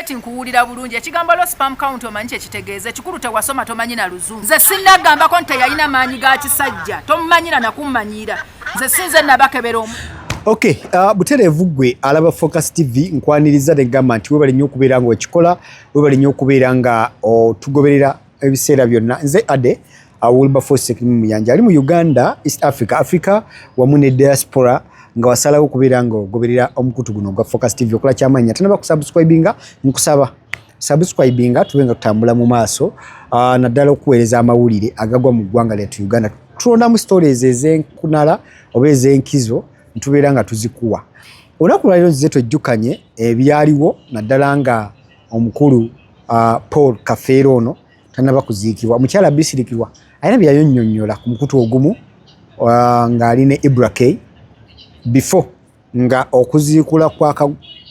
Kate, nkuwulira bulungi. Ekigambo low sperm count omanyi kyekitegeeza? Ekikulu tewasoma, tomanyi na luzungu. Nze sinnagambako nti teyalina maanyi ga kisajja, tomumanyira nakummanyira. Nze sinze nabakebera omu. Ok, butereevu gwe alaba Focus TV, nkwaniriza negamba nti webale nnyo okubeera nga okikola, webale nnyo okubeera nga otugoberera ebiseera byonna. Nze Ade Wilberforce Muyanja, ali mu Uganda, East Africa, Africa wamu ne diaspora, nga wasalawo okubeera nga ogoberera omukutu guno ogwa Focus TV. Okola kyamaanyi. Atanaba kusubscribinga, nkusaba subscribinga, tube nga tutambula mu maaso, naddala okuweereza amawulire agagwa mu ggwanga lyattu Uganda. Tulondamu stories ez'enkunala oba ez'enkizo, ntubeera nga tuzikuwa. Olunaku lwaliro nzize twejjukanye ebyaliwo, naddala nga omukulu Paul Kafeero ono tanaba kuziikibwa. Omukyala Bisirikirwa alina byeyayonnyonnyola ku mukutu ogumu ng'ali ne Ibra K before nga okuziikula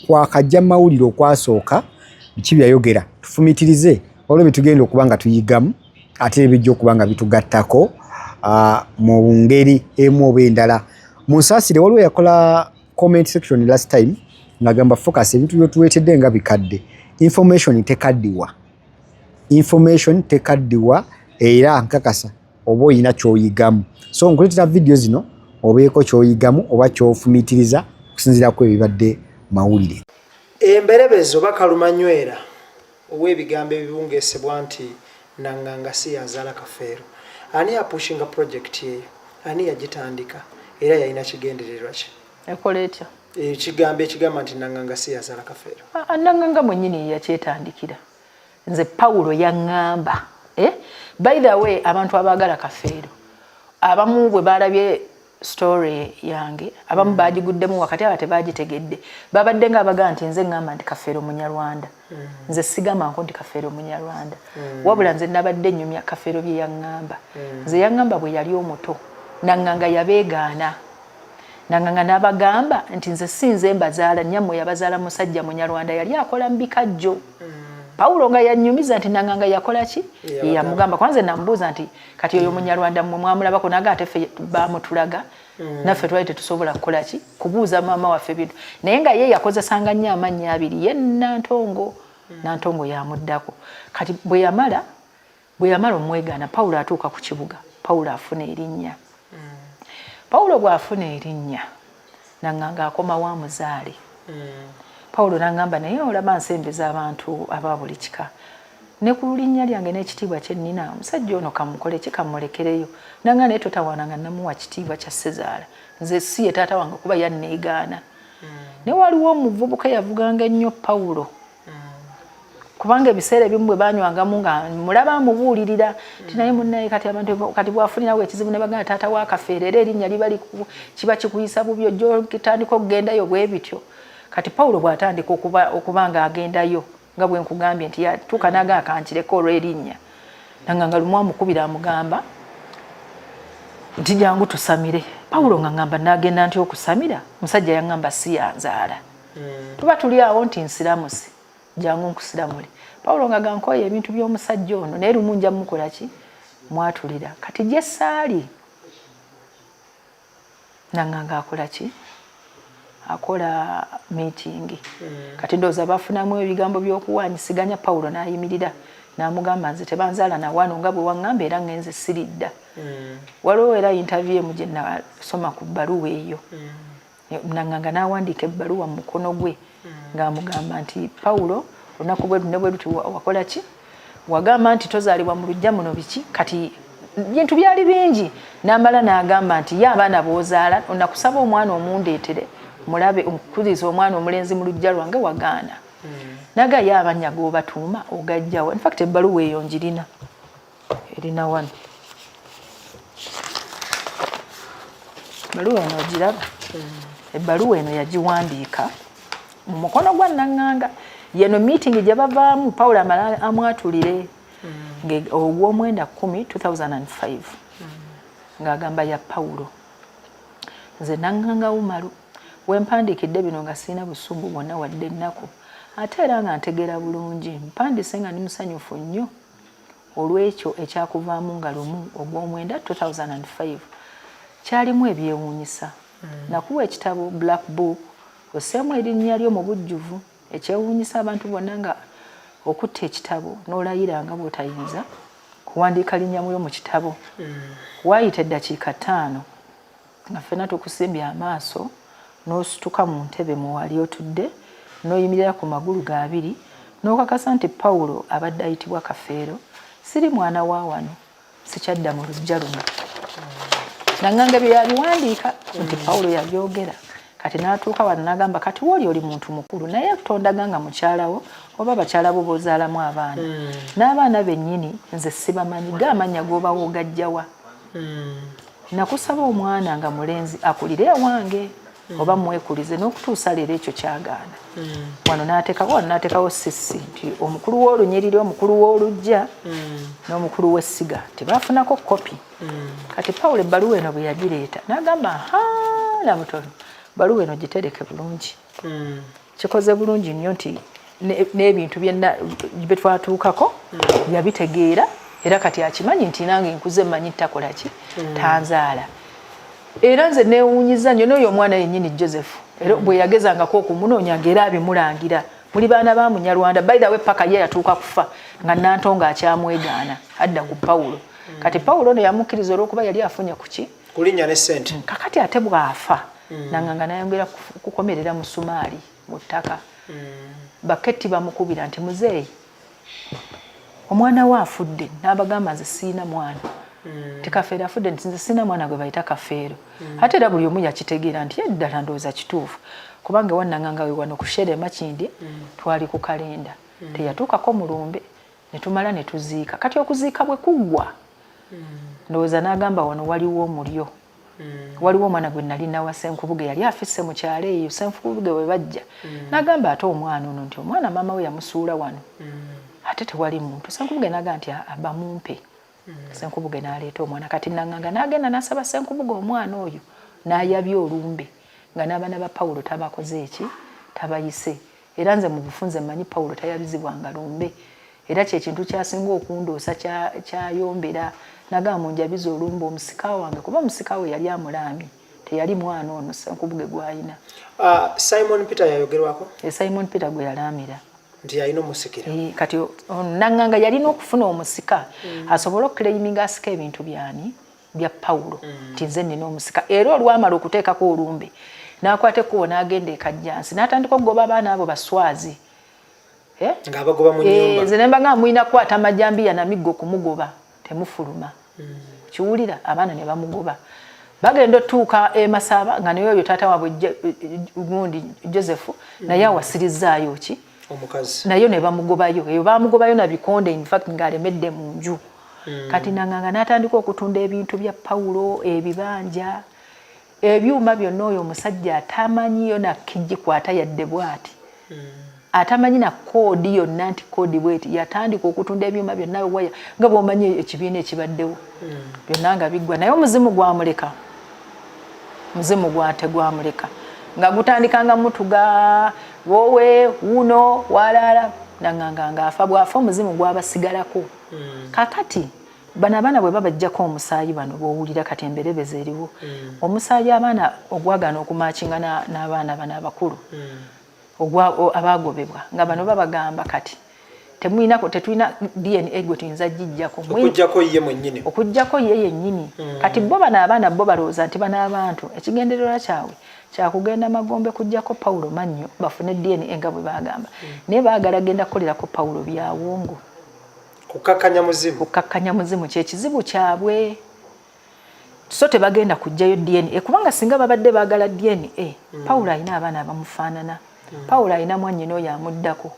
kwakajja mawulire okwasooka. Biki byayogera? Tufumitirize olwo byetugenda okuba nga tuyigamu, ate ebijja okuba nga bitugattako mu ngeri emu oba endala. Munsaasire, waliwo yakola comment section last time ng'agamba, "Focus, ebintu byotuweetedde nga bikadde." Information tekaddiwa, information tekaddiwa, era nkakasa oba oyina kyoyigamu. So nkuleetera vidiyo zino obeeko kyoyigamu oba kyofumiitiriza okusinziira ku ebibadde mawulire. Emberebezi oba kalumanywera ow'ebigambo ebibungeesebwa nti Nanganga si yazaala Kafeero, ani apushinga project eyo? Ani yagitandika era yalina kigendererwa ki? Ekola etya? Ekigambo ekigamba nti Nanganga si yazaala Kafeero. Ah, Nanganga mwennyini yakyetandikira. Nze Pawulo yaŋŋamba, eh? By the way, abantu abaagala Kafeero abamu bwe balabye story yange, abamu bagiguddemu wakati, aba tebagitegedde, babadde nga abagaa nti nze ŋŋamba nti Kafeero Munyarwanda. Nze sigambanko nti Kafeero Munyarwanda, wabula nze nabadde nnyumya Kafeero bye yaŋŋamba. Nze yaŋŋamba bwe yali omuto, Naŋŋanga yabeegaana. Nanganga n'abagamba nti nze si nze mbazaala, nnyammwe yabazaala musajja Munyarwanda yali akola mu bikajjo. Pawulo nga yannyumiza nti Nanganga yakola ki, yamugamba. Kwanze namubuuza nti kati oyo Munyarwanda mmwe mwamulabako? Naga ate ffe bamutulaga, naffe twali tetusobola kukola ki, kubuuza maama waffe bintu. Naye nga ye yakozesanga nnyo amannya abiri, ye Nantongo. Nantongo yamuddako. Kati bwe yamala omwegaana, Pawulo atuuka ku kibuga, Pawulo afuna erinnya. Pawulo bw'afuna erinnya, Nanganga akomawo amuzaale. Pawulo nangamba, naye olaba nsembeza abantu aba buli kika ne ku linnya lyange n'ekitiibwa kye nnina, omusajja ono kamukole ki, kamulekereyo. Nanga naye totawaana nga namuwa kitiibwa kya sezaala, nze si ye taata wange kuba yanneegaana. Naye waliwo omuvubuka eyavuganga ennyo Pawulo, kubanga ebiseera ebimu bwe banywangamu nga mulaba amubuulirira ti naye munnaye kati abantu kati bwafunirawo ekizibu ne bagamba taata wa Kafeero, era erinnya liba kiba kikuyisa bubi, ojja otandika okugendayo bwe bityo. Kati Pawulo bw'atandika okuba nga agendayo, nga bwe nkugambye nti yatuuka n'agaa kankireko olw'erinnya, nanga nga lumu amukubira amugamba nti jangu tusamire. Pawulo nga ngamba nagenda nti okusamira musajja yaŋŋamba si yanzaala. Tuba tuli awo nti nsiramuse, jangu nkusiramule. Pawulo nga gankoye ebintu by'omusajja ono, naye lumu nja mukola ki, mwatulira. Kati gye saali, Nanganga akola ki, akola meeting. Kati ndowooza bafunamu ebigambo by'okuwanyisiganya. Pawulo n'ayimirira n'amugamba, nze tebanzaala na wano nga bwe waŋŋamba, era ŋŋenze siridda. Waliwo era interview emu gye nasoma ku bbaluwa eyo. Nanganga n'awandiika ebbaluwa mu mukono gwe ng'amugamba nti Pawulo, olunaku bwe ne bwe luti wakola ki, wagamba nti tozaalibwa mu luggya muno, biki. Kati bintu byali bingi. N'amala n'agamba nti ye abaana b'ozaala, onakusaba omwana omundeetere mulabe, okuliza omwana omulenzi mu luggya lwange, wagaana. Naga ye abannya g'obatuuma ogajjawo. Infact ebbaluwa eyo njirina, erina wano. Ebbaluwa eno ogiraba? Ebbaluwa eno yagiwandiika mu mukono gwa Naŋŋanga. Yeno meeting gye bavaamu, Pawulo amala amwatulire ogw'omwenda 10 2005, ng'agamba ya Pawulo, nze Naŋŋanga Umaru, wempandiikidde bino nga sirina busungu bwonna wadde ennaku, ate era nga ntegeera bulungi. Mpandiise nga ndi musanyufu nnyo olw'ekyo ekyakuvaamu nga 1 ogw'omwenda 2005. Kyalimu ebyewuunyisa. Nakuwa ekitabo Black Book, osseemu erinnya lyo mu bujjuvu. Ekyewuunyisa abantu bonna nga okutta ekitabo n'olayira nga bw'otayinza kuwandiika linnya muyo mu kitabo. Waayita eddakiika 5 nga ffenna tukusimbye amaaso n'osituka mu ntebe mwe wali otudde n'oyimirira ku magulu go abiri n'okakasa nti Pawulo abadde ayitibwa Kafeero, siri mwana wa wano, sikyadda mu luggya luno. Nanganga ebyo yabiwandiika nti Pawulo yabyogera. Kati n'atuuka wano n'agamba kati wooli oli muntu mukulu naye tondaga nga mukyala wo oba bakyala bo b'ozaalamu abaana. N'abaana bennyini nze sibamanyi, ga amannya g'obawa ogaggya wa? Nakusaba omwana nga mulenzi akulire ewange oba mwekulize n'okutuusa leero ekyo kyagaana. Wano n'ateekawo wano n'ateekawo sisi nti omukulu w'olunyiriri, omukulu w'oluggya n'omukulu w'essiga tebafunako kopi. Kati Pawulo ebbaluwa eno bwe yagireeta n'agamba ha Namutono, bbaluwa eno gitereke bulungi. Kikoze bulungi nnyo nti n'ebintu bye twatuukako yabitegeera era kati akimanyi nti nange nkuze mmanyi takola ki tanzaala. Era nze neewuunyiza nnyo n'oyo omwana yennyini Joseph era bwe yagezangako okumunoonya ng'era abimulangira muli baana ba Munyarwanda. By the way paka ye yatuuka kufa nga Nantongo akyamwegaana adda ku Pawulo. Kati Pawulo ono yamukkiriza olw'okuba yali afunye ku ki kulinnya ne ssente. Kakati ate bw'afa Nanganga n'ayongera kukomerera musumaali mu ttaka. Baketti bamukubira nti muzeeyi omwana we afudde, n'abagamba nze siina mwana. Nti Kafeero afudde, nti nze siina mwana gwe bayita Kafeero. Ate era buli omu yakitegeera nti eddala ndowooza kituufu kubanga ewa Nanganga we wano ku Shere Makindye twali ku kalenda teyatuukako mulumbe ne tumala ne tuziika. Kati okuziika bwe kuggwa ndowooza n'agamba wano waliwo omulyo. Waliwo omwana gwe nali nawa Ssenkubuge yali afisse mu kyalo eyo Ssenkubuge bwe bajja n'agamba ate omwana ono nti omwana maama we yamusuula wano ate tewali muntu. Ssenkubuge n'agamba nti bamumpe. Ssenkubuge n'aleeta omwana. Kati Nanganga n'agenda n'asaba Ssenkubuge omwana oyo n'ayabya olumbe nga n'abaana ba Pawulo tabakoze eki tabayise. Era nze mu bufunze mmanyi Pawulo tayabizibwanga lumbe. Era kye kintu ky'asinga okundoosa ky'ayombera n'agamba munjabize olumbe omusika wange kuba omusika we yali amulaamye teyali mwana ono Ssenkubuge gw'alina. Simon Peter yayogerwako? Simon Peter gwe yalaamira. Nti yalina omusikira. Kati Nanganga yalina okufuna omusika asobole okuclaiminga asika ebintu byani bya Pawulo nti nze nnina omusika. Era olwamala okuteekako olumbe n'akwata ekkubo n'agenda e Kajjansi n'atandika okugoba abaana abo baswazi. Ng'abagoba mu nnyumba. Nze ne mbagamba mulina kukwata majambiya na miggo kumugoba temufuluma. Kiwulira abaana ne bamugoba. Bagenda otuuka e Masaba nga naye oyo taata waabwe gundi Joseph naye awasirizzaayo ki omukazi nayo ne bamugobayo. Eyo bamugobayo na bikonde in fact ng'alemedde mu nju. Kati Nanganga n'atandika okutunda ebintu bya Pawulo, ebibanja, ebyuma byonna. Oyo omusajja atamanyiyo na kigikwata yadde bw'ati, atamanyi na koodi yonna nti koodi bweti, yatandika okutunda ebyuma byonna waya nga bw'omanyi ekibiina ekibaddewo byonna nga biggwa. Naye omuzimu gwamuleka, muzimu gwategwamuleka nga gutandikanga mutuga wowe wuno walaala. Nanganga ng'afa bw'afa omuzimu gwabasigalako. Kakati bano abaana bwe babajjako omusaayi bano bw'owulira kati emberebezi eriwo omusaayi abaana ogwagaana okumakinga n'abaana bano abakulu abaagobebwa nga bano babagamba kati temulina tetulina DNA gwe tuyinza gijjako okujjako ye mwennyini, okujjako ye yennyini. Kati bo bano abaana bo balowooza nti bano abantu ekigendererwa kyabwe kyakugenda magombe kujjako Pawulo mannyo bafune DNA nga bwe bagamba, naye baagala genda kukolerako Pawulo byawongo. Kukakkanya muzimu. Kukakkanya muzimu kyekizibu kyabwe. So tebagenda kujjayo DNA kubanga singa babadde baagala DNA, Pawulo alina abaana abamufaanana. Pawulo alina mwannyina oyo amuddako.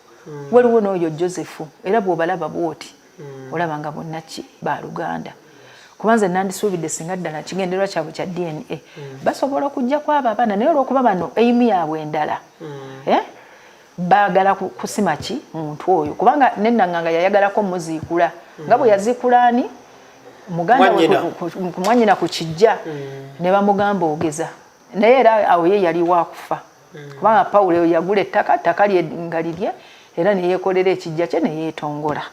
Waliwo n'oyo Joseph era bw'obalaba bw'oti olaba nga bonna ki baluganda. Kuba nze nandisuubidde singa ddala kigendererwa kyabwe kya DNA basobola okujjako abo abaana, naye olw'okuba bano aim yaabwe endala baagala kusima ki muntu oyo, kubanga ne Nanganga yayagalako muziikula nga bwe yaziikula ani muganda we mwannyina ku kijja ne bamugamba ogeza, naye era awo ye yali wakufa kubanga Pawulo yagula ettaka, ttaka lye nga lirye era ne yeekolera ekijja kye ne yeetongola.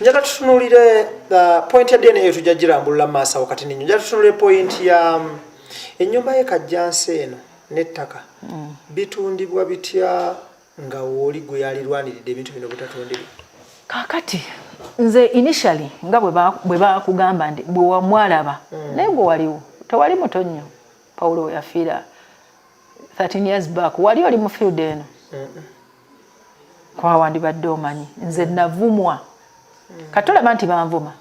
Njagala tutunuulire point ya DNA, tujja girambulula mu maaso awo kati ninyo. Njagala tutunuulire point ya ennyumba ye Kajjansi eno. N'ettaka bitundibwa bitya nga wooli gwe yalirwaniridde ebintu bino butatundibwa? Kakati nze initially nga bwe bakugamba nti bwe wamwalaba, naye gwe waliwo, tewali muto nnyo. Paulo we yafiira 13 years back, wali oli mu field eno, kuba wandibadde omanyi nze navumwa. Kati olaba nti banvuma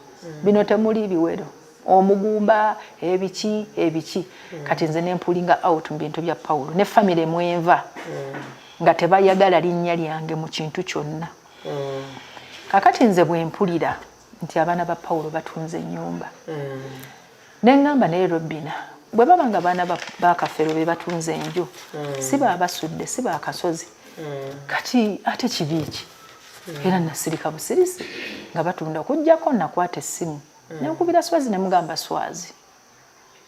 bino, temuli biwero, omugumba, ebiki ebiki. Kati nze nempullinga out mu bintu bya Paulo ne family mwenva, nga tebayagala linnya lyange mu kintu kyonna. Kakati nze bwe mpulira nti abaana ba Paulo batunze ennyumba, neŋŋamba, naye Robina, bwe baba nga baana bakafero be batunze enju, si baabasudde, si baakasozi, kati ate kibi ki? Era nasirika busirisi nga batunda, okugjako nakwata essimu nenkubira Swazi, nemugamba, "Swazi,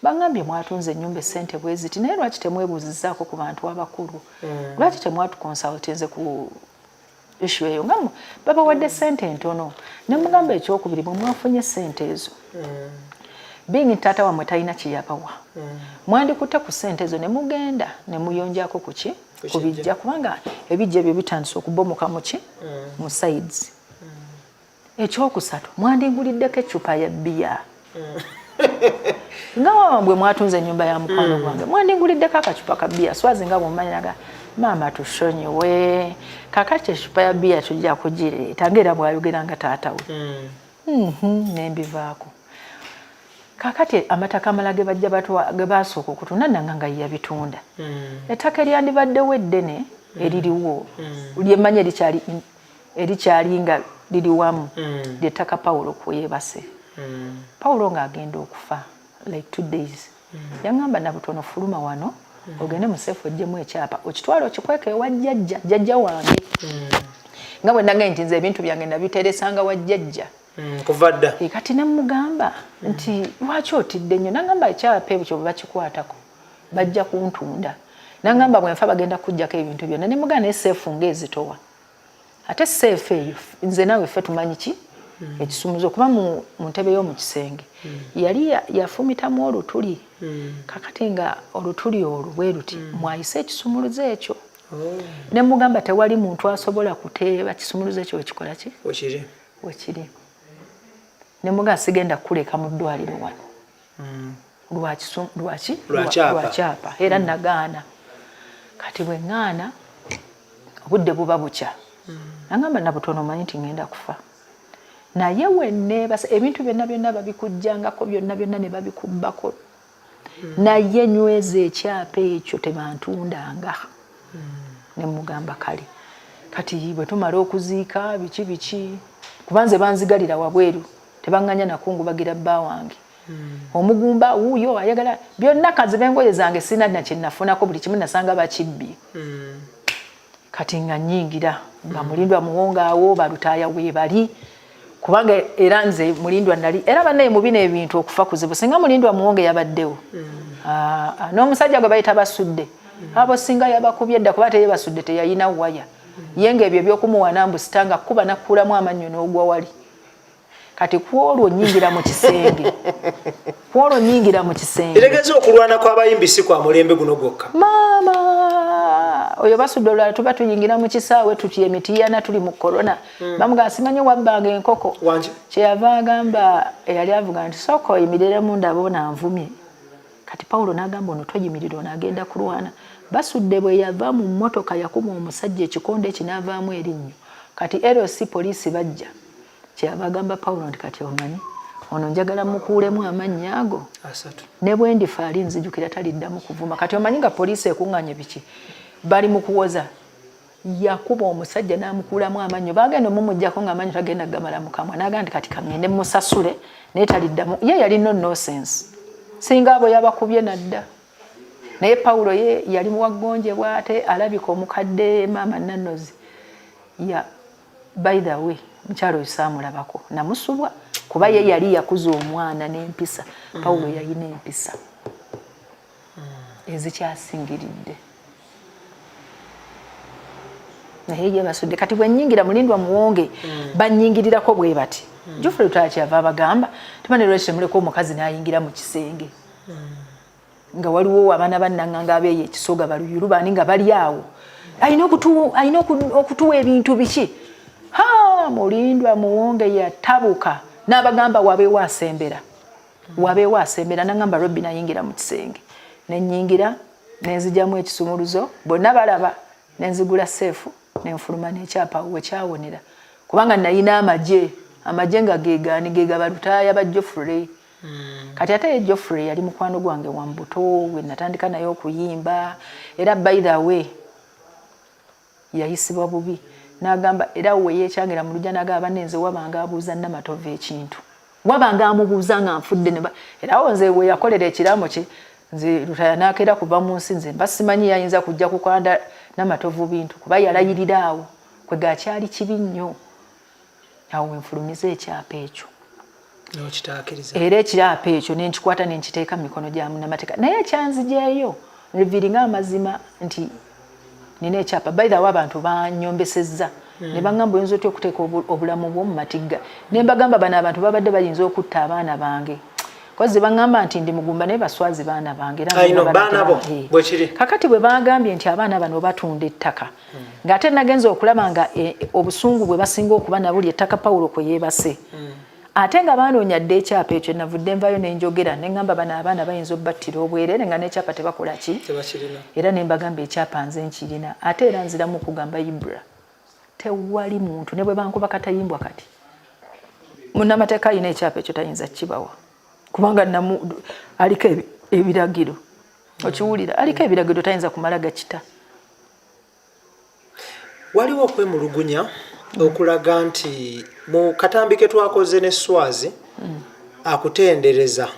baŋŋambye mwatunze ennyumba esente bwe ziti, naye lwaki temwebuuzizaako ku bantu abakulu? Lwaki temwatuconsultinze ku issue eyo nga babawadde sente entono?" Nemugamba, ekyokubiri, bwe mwafunye sente ezo, being taata wammwe talina kyeyabawa, mwandikutte ku sente ezo ne mugenda ne muyonjako ku ki, ku bijja, kubanga ebijja ebyo bitandise okubomoka muki, mu sides. Ekyokusatu, mwandinguliddeko eccupa ya bbiya. Nga bwe mwatunze ennyumba ya mukwano gwange, mwandinguliddeko akacupa ka bbiya." Swazi nga bwommanyaga, "Maama, tusonyiwe, kakati ecupa ya bbiya tujja kugireeta," ngaera bw'ayogera nga taata we. Nembivaako. Kakati amataka amala ge bajja ge basooka okutunda, nanga nga yabitunda. Ettaka eryandibaddewo eddene eririwo, lyemmanyi erikyali nga liri wamu, lyettaka Pawulo kweyebase. Pawulo ng'agenda okufa, like 2 days, yaŋŋamba, "Nabutono, fuluma wano ogende mu safe oggyemu ekyapa, okitwale okikweka ewa jjajja, jjajja wange." Nga bwe nagambye nti nze ebintu byange nabiteresanga wa jjajja. Kuva dda. Kati ne mugamba nti, "Lwaki otidde nnyo?" Nagamba, "Ekyapa ebyo bwe bakikwatako bajja kuntunda." Nagamba, "Bwenfa bagenda kujjako ebintu byonna." Ne mugamba, "Naye safe ng'ezitowa, ate safe eyo nze naawe ffe tumanyi ki ekisumuzo, kuba mu ntebe y'omu kisenge yali yafumitamu olutuli. Kakati nga olutuli olwo bwe luti mwayise ekisumuluzo ekyo." Ne mugamba, "Tewali muntu asobola kuteeba kisumuluzo ekyo wekikola ki, wekiri." Ne mugamba, "Sigenda kukuleka mu ddwaliro wano lwaki lwakyapa." Era nagaana. Kati bwe ŋŋaana, obudde buba bukya. Nagamba, "Nabutono, omanyi nti ŋŋenda kufa, naye wenneebasa ebintu byonna byonna babikujjangako, byonna byonna ne babikubbako, naye nyweza ekyapa ekyo, tebantundanga." Ne mugamba, "Kale." Kati bwe tumala okuziika, biki biki, kuba nze banzigalira wabweru, tebaŋŋanya nakungubagira bba wange. Omugumba wuuyo ayagala byonna, kaziba engoye zange, sina nakyenafunako, buli kimu nasanga bakibbye. Kati nga nyingira nga Mulindwa Muwonga awo balutaaya weebali, kubanga era nze Mulindwa nali era bannaye mu bino ebintu okufa kuzibu. Singa Mulindwa Muwonge yabaddewo, n'omusajja gwe bayita Basudde, abo singa yabakubye dda, kuba teyebasudde teyayina waya ye nga ebyo ebyokumuwana mbu sitanga kuba nakkuulamu amannyo n'ogwa wali. Kati kwolwo nyingira mu kisenge, kwolwo nyingira mu kisenge. Etegeeza okulwana kw'abayimbi si kwa mulembe guno gwokka. Maama oyo Basudde, olulala tuba tuyingira mu kisaawe tuti emitiyana, tuli mu korona, bamugamba, "Simanyi wabbanga enkoko." Kyeyava agamba eyali avuga nti, "Sooka oyimiriremu ndaba ono anvumye." Kati Pawulo n'agamba ono, "Toyimirira, ono agenda kulwana." Basudde bwe yava mu mmotoka, yakuba omusajja ekikonde ekinaavaamu erinnyo. Kati LC poliisi bajja. Kyeyava agamba Pawulo nti, "Kati omanyi ono njagala mukuulemu amannya ago, ne bwe ndifa ali nzijukira, taliddamu kuvuma." Kati omanyi nga poliisi ekuŋŋanye biki, bali mu kuwoza yakuba omusajja n'amukuulamu amannyo. Bagenda omumugjako nga amannyo tagenda gamala mu kamwa. N'agamba nti, "Kati kaŋŋende musasule, naye taliddamu." Ye yali no nonsense, singa abo yabakubye nadda. Naye Pawulo ye yali muwaggonjebwa, ate alabika omukadde maama Nannozi ya. By the way, mukyalo oyo saamulabako, namusubwa, kuba ye yali yakuza omwana n'empisa. Pawulo yalina empisa ezikyasingiridde, naye ye Basudde. Kati bwe nnyingira, Mulindwa Muwonge bannyingirirako bwe bati. Geoffrey Lutaaya kyeyava abagamba, "Tebane, lwaki temuleka omukazi n'ayingira mu kisenge?" Nga waliwo abaana bannanganga abeeyo ekisoga baluyulu bani nga bali awo, alina okutuwa ebintu biki. Ha, Mulindwa Muwonge yatabuka n'abagamba wabeewo asembera, wabeewo asembera. Nagamba Robbi, nayingira mu kisenge, nenyingira nenzigyamu ekisumuluzo, bonna balaba, nenzigula safe, nenfuluma n'ekyapa wekyawonera, kubanga nayina amagye, amagye nga gegaani gegaba Lutaaya ba Joffrey. Kati ate ye Joffrey yali mukwano gwange wa mubuto we natandika naye okuyimba. Era by the way yayisibwa bubi, n'agamba era we yeekyangira mu lujja, n'agamba banne, nze wabanga abuuza Namatovu ekintu, wabanga amubuuza nga nfudde. Era awo nze we yakolera ekiraamo kye, nze Lutaya n'akeera kuva mu nsi, nze mba simanyi yayinza kujja kukanda Namatovu bintu, kuba yalayirira awo kwe gakyali kibi nnyo. Awo wenfulumiza ekyapa ekyo. N'okitaakiriza. Era ekyapa ekyo nenkikwata, nenkiteeka mu mikono gya munnamateeka, naye ekyanzijeeyo revealinga amazima nti nina ekyapa. By the way, abantu banyombesezza ne baŋŋamba, oyinza otya okuteeka obulamu bwo mu matigga? Ne mbagamba, bano abantu babadde bayinza okutta abaana bange, kozi baŋŋamba nti ndi mugumba, naye baswazi baana bange. Era I know, nze baana bo, bwe kiri. Kakati bwe bagambye nti abaana bano batunda ettaka, ng'ate nagenza okulaba nga obusungu bwe basinga okuba nabuli ettaka Pawulo kwe yeebase, ate nga banoonya dda ekyapa ekyo. Navudde nvayo nenjogera neŋŋamba bano abaana bayinza obbattira obwereere nga n'ekyapa tebakola ki? Tebakirina. Era ne mbagamba ekyapa nze nkirina. Ate era nziramu okugamba Ibra, tewali muntu ne bwe bankuba katayimbwa, kati munnamateeka alina ekyapa ekyo tayinza kibawa, kubanga namu aliko ebiragiro. Okiwulira? Aliko ebiragiro, tayinza kumala gakita. Waliwo okwemulugunya okulaga nti mu katambi ke twakoze ne Swazi akutendereza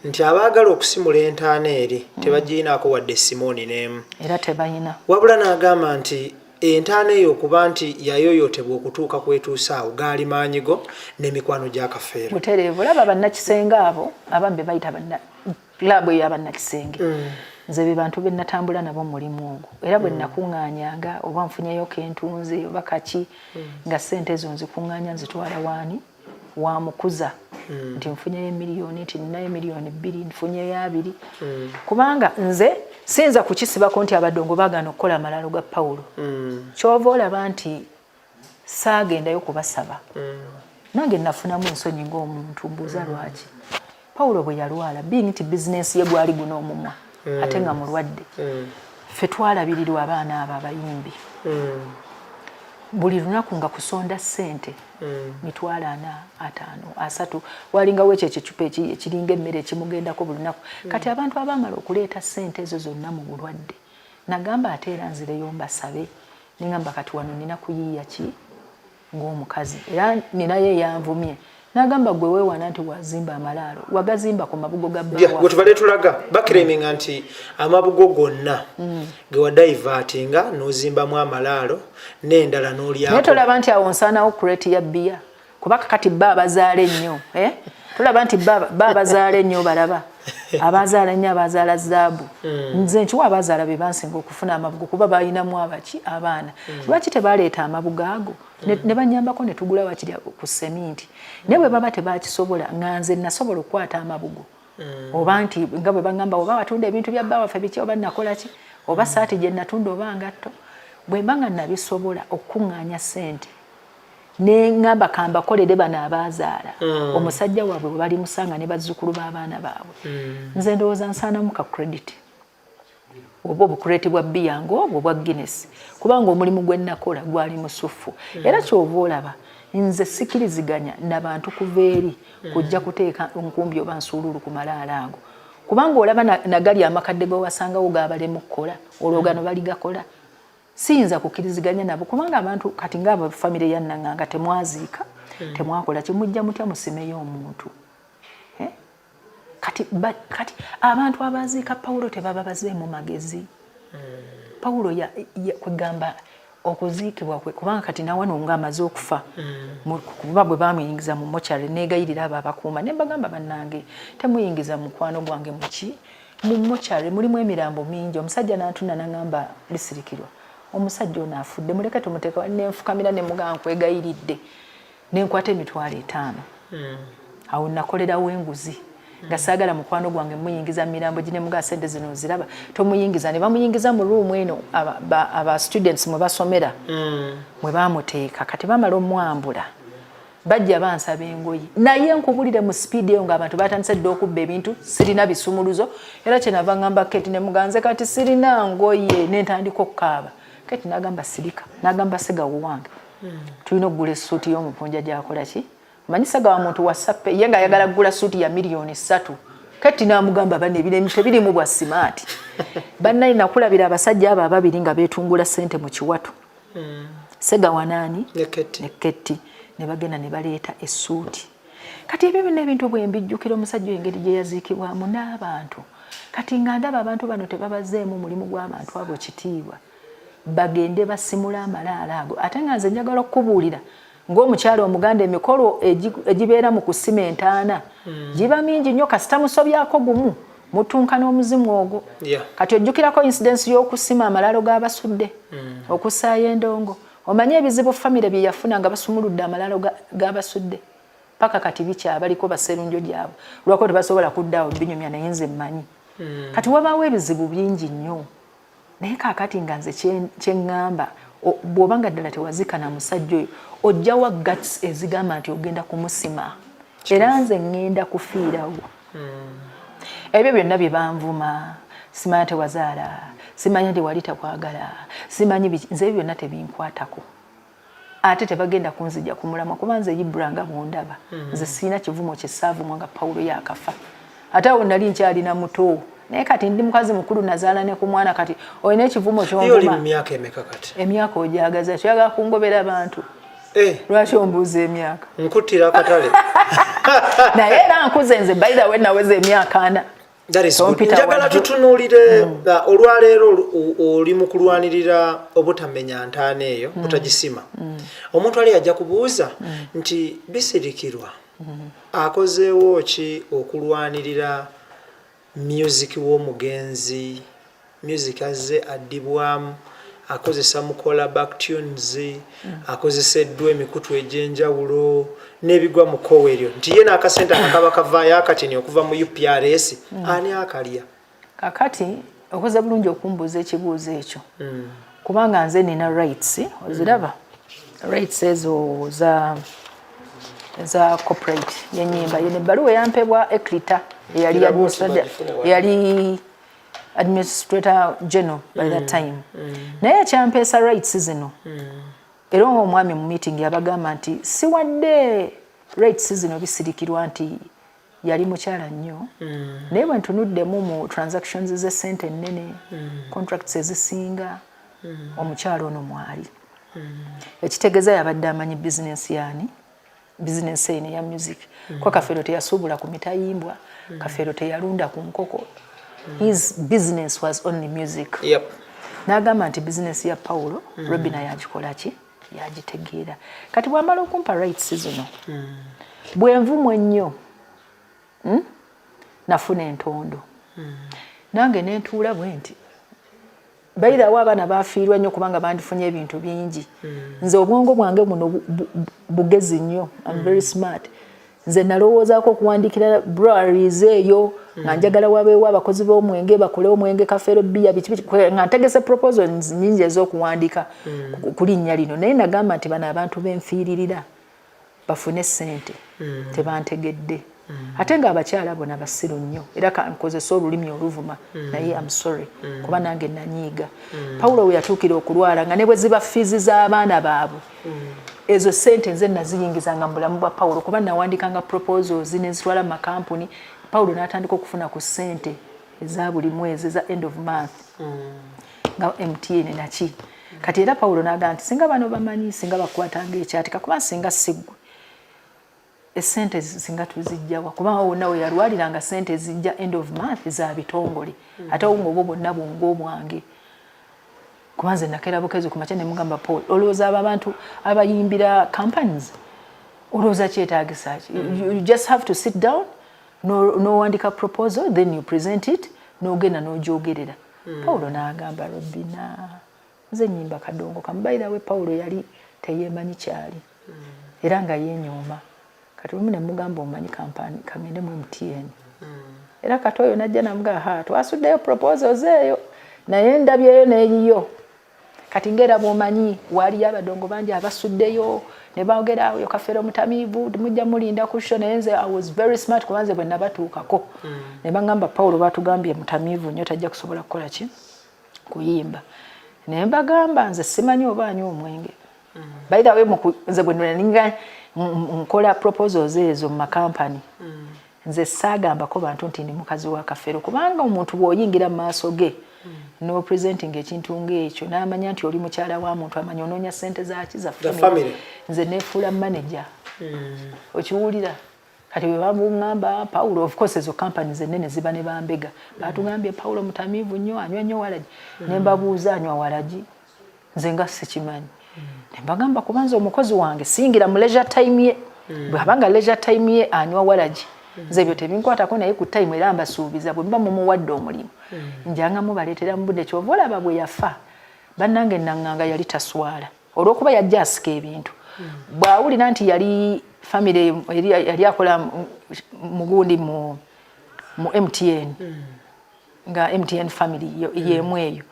nti abaagala okusimula entaana eri tebagiyinaako wadde simooni n'emu. Era tebayina. Wabula n'agamba nti entaana eyo okuba nti yayoyotebwa okutuuka kwetuuse awo, gaali maanyi go n'emikwano gya Kafeero. Butereevu. Olaba bannakisenge abo, abamu be bayita banna club eyo abannakisenge, nze be bantu be natambula nabo mu mulimu ogwo. Era bwe nakuŋŋaanyanga oba nfunyeyo kentunze oba kaki, nga ssente ezo nzikuŋŋaanya, nzitwala waani wa mukuza nti nfunyeyo emiliyoni, nti ninayo 2 miliyoni, nfunyeyo 2, kubanga nze siyinza kukisibako nti abadongo baagaana okukola amalaalo ga Pawulo. Kyova olaba nti saagendayo kubasaba. Nange nafunamu ensonyi ng'omuntu, mbuuza lwaki Pawulo bwe yalwala, being nti bizinensi ye gwali guno omumwa, ate nga mulwadde, ffe twalabirirwa abaana abo abayimbi buli lunaku nga kusonda ssente 400,000, 50, 30. Walingawo ekyo ekicupa ekiringa emmere ekimugendako buli lunaku. Kati abantu abaamala okuleeta ssente ezo zonna mu bulwadde, nagamba ate era nzireyo mbasabe? Nengamba kati wano nina kuyiiya ki ng'omukazi? Era ninayo eyanvumye n'agamba, gwe weewaana nti wazimba amalaalo, wagazimba ku mabugo ga bba. Gwe tubadde tulaga baclaiminga nti amabugo gonna ge wadivertinga n'ozimbamu amalaalo n'endala naye n'olyako. Tolaba nti awo nsaanawo crate ya bbiya? Kuba kakati bba abazaala ennyo, eh? Tolaba nti bba abazaala ennyo, balaba abazaala ennyo, abazaala zaabu. Nze nkiwa abazaala be bansinga okufuna amabugo, kuba balinamu abaki abaana. Lwaki tebaleeta amabugo ago ne banyambako ne tugula wakiri ku seminti? Naye bwe baba tebakisobola, nga nze nasobola okukwata amabugo, oba nti nga bwe baŋŋamba, oba watunda ebintu bya bba waffe biki, oba nakola ki, oba saati gye natunda, oba ngatto, bwe mba nga nabisobola okukuŋŋaanya ssente ne ŋŋamba kambakolere bano abaazaala, omusajja waabwe bwe balimusanga ne bazzukulu b'abaana baabwe, nze ndowooza nsaanamu ka credit oba obucrate bwa bbiya ng'obwo bwa Guinness, kubanga omulimu gwe nakola gwali musufu. Era kyova olaba nze sikiriziganya nabantu kuva eri kujja kuteeka nkumbi oba nsuululu ku malaalo ago, kubanga olaba nagali amakadde ge wasangawo gabalemu kukola, olwo gano baligakola. Siyinza kukkiriziganya nabo, kubanga abantu kati ngaabo famire ya Naŋŋanga temwaziika, temwakola kimujja mutya musimeyo omuntu, eh? Kati abantu abaziika Pawulo tebaba bazeemu magezi. Pawulo kwegamba okuziikibwa kwe, kubanga kati nawano nga amaze okufa, kuba bwe bamuyingiza mu mochari, negayirira abo abakuuma ne mbagamba, bannange, temuyingiza mukwano gwange muki mu mochari, mulimu emirambo mingi. Omusajja nantuna nangamba, lisirikirwa omusajja ono afudde, muleke tumuteeka. Nenfukamira ne mugamba, nkwegayiridde, nenkwata 50,000. Awo nakolerawo enguzi. Nga saagala mukwano gwange muyingiza mirambo gine, muga sente zino oziraba, tomuyingiza. Ne bamuyingiza mu room eno aba students mwe basomera, mwe bamuteeka. Kati bamala omwambula, bajja bansaba engoye, naye nkubulire, mu speed eyo ng'abantu batandise dda okubba ebintu. Sirina bisumuluzo, era kyenava ngamba Keti ne muganze, kati sirina ngoye, nentandika okukaaba. Keti nagamba, "Sirika." Nagamba Segawo wange, "Tulina okugula essuuti y'omupunja gyakola ki?" Manyi Segawa muntu wa sappe, ye ng'ayagala kugula suuti ya 3 miliyoni. Keti n'amugamba, "Bano ebiremi tebirimu bwa smart." Bannaye, nakulabira abasajja abo ababiri nga beetungula ssente mu kiwato, Segawa naani? Ne Keti. Ne Ketti, ne bagenda ne baleeta essuuti. Kati ebyo byonna ebintu bwe mbijjukira, omusajja oyo engeri gye yaziikibwamu n'abantu, kati nga ndaba abantu bano tebabazeemu mulimu gw'abantu abo kitiibwa, bagende basimula amalaalo ago. Ate nga nze njagala okukubuulira, ng'omukyala Omuganda, emikolo egibeera mu kusima entaana giba mingi nnyo. Kasita musobyako gumu, mutunka n'omuzimu ogwo. Kati ojjukirako incidence y'okusima amalaalo g'Abasudde, okussaayo endongo. Omanye ebizibu famire bye yafuna nga basumuludde amalaalo g'Abasudde? Paka kati bikyabaliko baserunjo gyabwe, lwako tebasobola kuddaawo binyumya. Naye nze mmanyi kati wabaawo ebizibu bingi nnyo. Naye kaakati nga nze kyeŋŋamba, bw'oba nga ddala tewazika na musajja oyo, ojjawa guts ezigamba nti ogenda kumusima? Era nze ŋŋenda kufiirawo. Ebyo byonna bye banvuma, simanya tewazaala, simanya tewali takwagala, simanyi biki, nze ebyo byonna tebinkwatako, ate tebagenda kunzija ku mulamwa, kuba nze Ibra nga bwondaba, nze siina kivumo kyesaavumwa nga Pawulo yakafa. Ate awo nali nkyalina muto, naye kati ndi mukazi mukulu, nazaala ne ku mwana. Kati olina ekivumo Ye oli mu kyonvuma? myaka emeka kati? Emyaka ojagaza kyoyagala kungobera abantu? Eh, Lwaki ombuuza emyaka? Nkuttira akatale. Naye era nkuze nze. By the way, naweza emyaka 40. That is good. Tompita Njagala wajjo. tutunuulire olwaleero oli mu kulwanirira obutamenya ntaana eyo, butagisima. Omuntu ali ajja kubuuza nti Bisirikirwa akozeewo ki okulwanirira music w'omugenzi? Music azze addibwamu, akozesa mukola backtunes, akozeseddwa emikutu egy'enjawulo n'ebigwa mu kkowa eryo, nti ye n'akasente akakaba kavaayo akatini okuva mu UPRS, ani akalya? Kakati okoze bulungi okumbuuza ekibuuzo ekyo, kubanga nze nina rights. Oziraba rights ezo za copyright yenyimba yene. Ebbaluwa eyampebwa Eklita, eyali Era bw'oti administrator, bagifune wano. eyali administrator general by that time, naye ekyampeesa rights zino. Era omwami mu meeting yabagamba nti siwadde rights zino Bisirikirwa nti yali mukyala nnyo, naye bwe ntunuddemu mu transactions z'essente ennene, contracts ezisinga, omukyala ono mwali. Ekitegeeza yabadde amanyi bizinesi yaani, bizinesi eno eya music. Kwa Kafeero teyasuubula ku mitayimbwa, Kafeero teyalunda ku nkoko, his business was only music. N'agamba nti bizinesi ya Pawulo, Robina yagikola ki, yagitegeera. Kati bwamala okumpa rights zino, bwenvumu ennyo, Nafuna entondo nange nentuula bwe nti bayirawo abaana bafiirwa nnyo, kubanga bandifunye ebintu bingi. Nze obwongo bwange buno bugezi nnyo. I'm very smart. Nze nalowoozaako okuwandiikira breweries eyo, nga njagala wabeewo abakozi b'omwenge bakole omwenge Kafeero bbiya, biki biki, nga ntegese proposals nyingi ez'okuwandiika ku linnya lino. Naye nagamba nti bano abantu benfiiririra bafune ssente tebantegedde, ate ng'abakyala bona basiru nnyo. Era kankozesa olulimi oluvuma, naye am sorry, kuba nange nanyiiga. Pawulo we yatuukira okulwala, nga ne bwe ziba fees z'abaana baabwe, ezo sente nze naziyingizanga mu bulamu bwa Pawulo, kuba nawandikanga proposals nenzitwala mu makampuni. Pawulo n'atandika okufuna ku ssente eza buli mwezi, eza end of month, nga MTN naki. Kati era Pawulo n'agamba nti singa bano bamanyi, singa bakwatanga ekyatika, kuba singa siggwe, esente singa tuzijjawa? Kubanga wonna we yalwaliranga, sente ezijja end of month za bitongole, ate awo ngaobwo bwonna bwongo obwange. Kuba nze nakeera bukezi ku makya ne mugamba, "Paul, olowooza abo abantu abayimbira companies, olowooza kyetaagisa ki? You just have to sit down, n'owandika proposal, then you present it, n'ogenda n'ogyogerera." Pawulo n'agamba, "Robina, nze nyimba kadongo kamu." By the way, Pawulo yali teyeemanyi kyali, era nga yeenyooma. Kati lumu ne mugamba, "Omanyi kampani, kangende mu MTN." Era kati oyo najja namuga, ha, twasuddeyo proposals eyo, naye ndabyeyo n'eyiyo. Kati ngaera bwomanyi waaliyo abadongo bangi abasuddeyo ne boogera, oyo Kafeero mutamiivu, mujja mulinda ku show. Naye nze I was very smart, kuba nze bwe nabatuukako ne baŋŋamba, "Paulo batugambye mutamiivu nnyo, tajja kusobola kukola ki, kuyimba." Naye mbagamba, nze simanyi oba anywa omwenge. By the way, nze bwe nalinga nkola proposals ezo mu makampani, nze saagambako bantu nti ndi mukazi wa Kafeero, kubanga omuntu bw'oyingira mu maaso ge n'opresenting ekintu ng'ekyo, n'amanya nti oli mukyala wa muntu, amanya onoonya ssente zaki, za family. Nze neefuula manager, okiwulira? Kati bwe bamuŋŋamba Paulo, of course ezo companies ennene ziba ne bambega, batugambye Paulo mutamiivu nnyo, anywa nnyo walagi. Ne mbabuuza, anywa walagi? Nze nga sikimanyi. Ne mbagamba, kubanza omukozi wange siyingira mu leisure time ye. Bw'abanga leisure time ye anywa walagi, nze ebyo tebinkwatako. Naye ku time era mbasuubiza, bwe mba mumuwadde omulimu, njanga mubaleetera mu budde. Kyova olaba bwe yafa, bannange, naŋŋanga yali taswala, olw'okuba yajja asika ebintu. Bw'awulira nti yali family yali akola mugundi mu MTN, nga MTN family yemu eyo,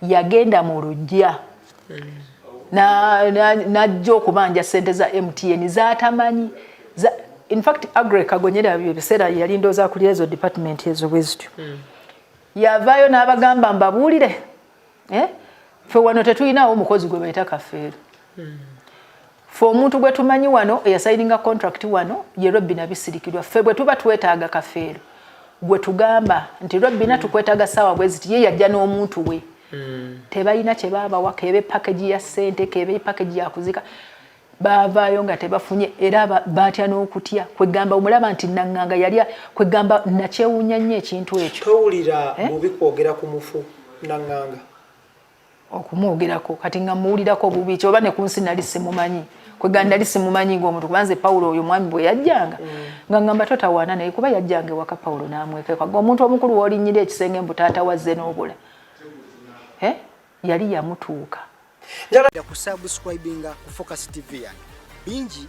yagenda mu luggya n'ajja okubanja sente za MTN zatamanyi. In fact, Agre Kagonyera ebiseera yali ndowooza akulira ezo department ezo bwe zityo, yavaayo n'abagamba, "Mbabuulire, eh? Ffe wano tetulinawo omukozi gwe bayita Kafeero. Ffe omuntu gwe tumanyi wano eyasayininga contract wano ye Robina Bisirikirwa. Ffe bwe tuba twetaaga Kafeero, gwe tugamba nti Robina, tukwetaaga saawa bwe ziti, ye yajja n'omuntu we." Tebalina kye baabawa, kebe package ya ssente, kebe package ya kuzika, baavaayo nga tebafunye. Era batya n'okutya. Kwegamba omulaba nti naŋŋanga yali, kwegamba nakyewuunya nnyo ekintu ekyo. Towulira bubi kwogera ku mufu naŋŋanga? Okumwogerako kati nga muwulirako bubi ki? Oba ne ku nsi nali simumanyi. Kwegamba nali simumanyi ngaomuntu, kubanze Pawulo oyo omwami bwe yajjanga nga ngamba totawaana naye, kuba yajjanga ewaka Pawulo n'amwekeka. Omuntu omukulu w'olinnyira ekisenge mbu taata wazze n'obula, eh? Yali yamutuuka. Njagala kusubscribinga ku Focus TV yange bingi.